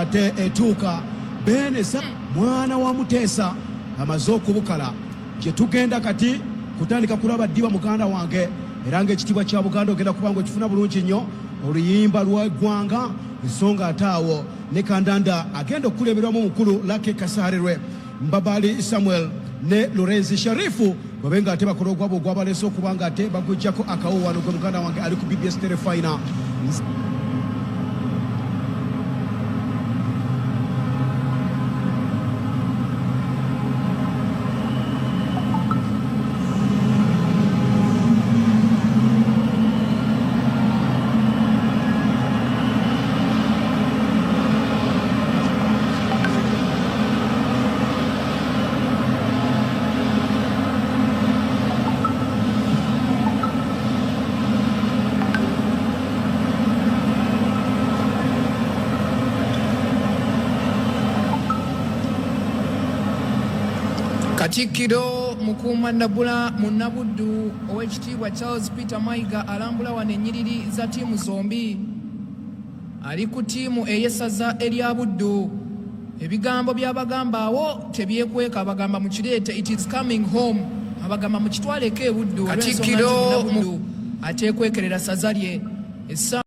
ate etuuka Beene mwana wa Muteesa amaze okubukala. Gye tugenda kati kutandika kulaba ddiba muganda wange, era ng'ekitiibwa kya Buganda ogenda kuba ng'okifuna bulungi nnyo, oluyimba lw'eggwanga. Ensonga ate awo ne Kandanda agenda okukulemberwamu omukulu Lucky Kasaarirwe, Mbabali Samuel ne Lorenzi Sharifu, babe nga ate bakola ogwabwe ogwabaleese okuba nga ate bagujjako akawo wano. Gwe muganda wange ali ku BBS Terefayina. Katikkiro Mukuuma Nnabula Munnabuddu Oweekitiibwa Charles Peter Mayiga alambula wano ennyiriri za ttiimu zombi. Ali ku ttiimu ey'essaza erya Buddu. Ebigambo by'abagamba awo tebyekweka, abagamba mukireete, it is coming home, abagamba mukitwaleko e Buddu olw'ensonga nti Katikkiro Munnabuddu ateekwekerera ssaza lye. Essa